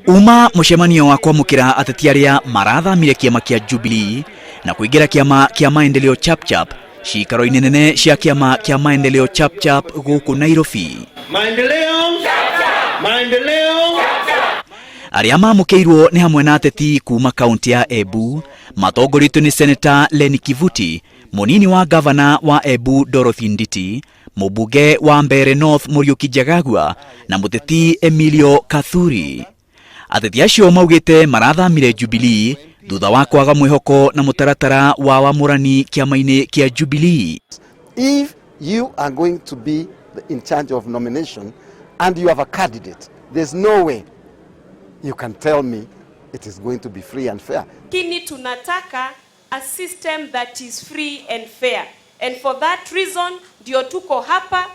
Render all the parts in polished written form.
Uma mũcemanio wa kwamũkĩra ateti arĩa marathamire kĩama kĩa Jubilee na kũingĩra kĩama kĩa Maendeleo Chapchap ciikaro-inĩ nene cia kĩama kĩa Maendeleo Chapchap gũkũ Nairobi. Maendeleo Maendeleo. Arĩa mamũkĩirwo nĩ hamwe na ateti kuma kaunti ya Embu matongoretio nĩ Seneta Lenny Kivuti, mũnini wa gavana wa Embu Dorothy Nditi, mũmbunge wa Mbeere North Mũriũki Njagagua na mũteti Emilio Kathuri. Ateti acio maugĩte marathamire Jubilee thutha wa kwaga mwĩhoko na mũtaratara wa wamũrani kĩama-inĩ kĩa Jubilee. If you are going to be in charge of nomination and you have a candidate, there's no way you can tell me it is going to be free and fair. Lakini tunataka a system that is free and fair. And for that reason ndio tuko hapa.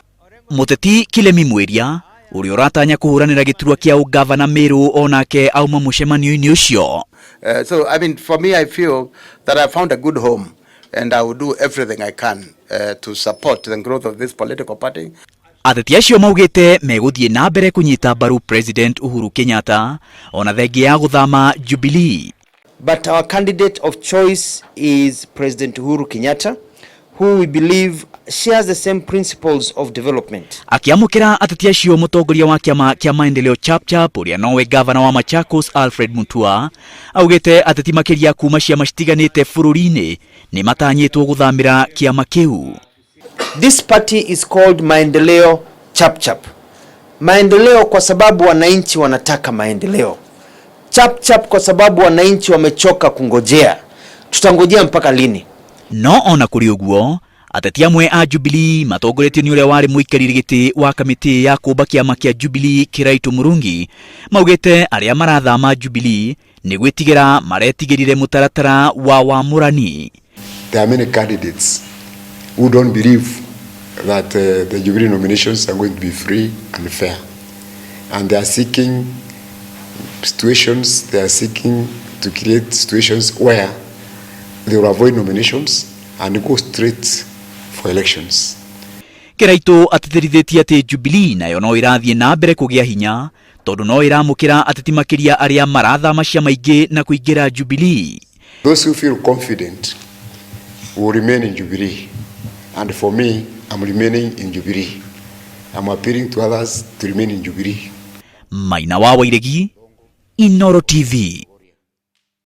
Mũteti Kilemi Mwiria ũrĩa ũratanya kũhũranĩra gĩturwa kĩa ũgavana Meru onake auma mũcemanio-inĩ ũcio. So, I mean, for me, I feel that I found a good home and I will do everything I can to support the growth of this political party. Ateti acio maugĩte megũthiĩ na mbere kũnyita mbaru President Uhuru Kenyatta ona thengia ya gũthama Jubilee. But our candidate of choice is President Uhuru Kenyatta, who we believe shares the same principles of development. Akĩamũkĩra ateti acio, mũtongoria wa kĩama kĩa Maendeleo Chapchap ũrĩa nowe gavana wa Machakos Alfred Mutua augĩte ateti makĩria kuma ciama citiganĩte bũrũri-inĩ nĩ matanyĩtwo gũthamĩra kĩama kĩu. This party is called Maendeleo Chapchap. Maendeleo kwa sababu wananchi wanataka maendeleo. Chapchap kwa sababu wananchi wamechoka kungojea. Tutangojea mpaka lini? No ona kũrĩ ũguo, ateti amwe a Jubilee matongoretio nĩ ũrĩa warĩ mũikarĩri gĩtĩ wa kamĩtĩ ya kũmba kĩama kĩa Jubilee Kiraitu Murungi maugĩte arĩa marathama Jubilee nĩ gwĩtigĩra maretigĩrire mũtaratara wa wamũrani. There are many candidates who don't believe that the Jubilee nominations are going to be free and fair. And they are seeking situations, they are seeking to create situations where they will avoid nominations and go straight for elections. Kiraitu atĩtĩrithĩtie atĩ Jubilee nayo no ĩrathiĩ na mbere kũgĩa hinya tondũ no ĩramũkĩra ateti makĩria arĩa marathama ciama ingĩ na kũingĩra Jubilee. Those who feel confident will remain in Jubilee. And for me, I'm remaining in Jubilee. I'm appealing to others to remain in Jubilee. Maina wa Wairegi, Inoro TV.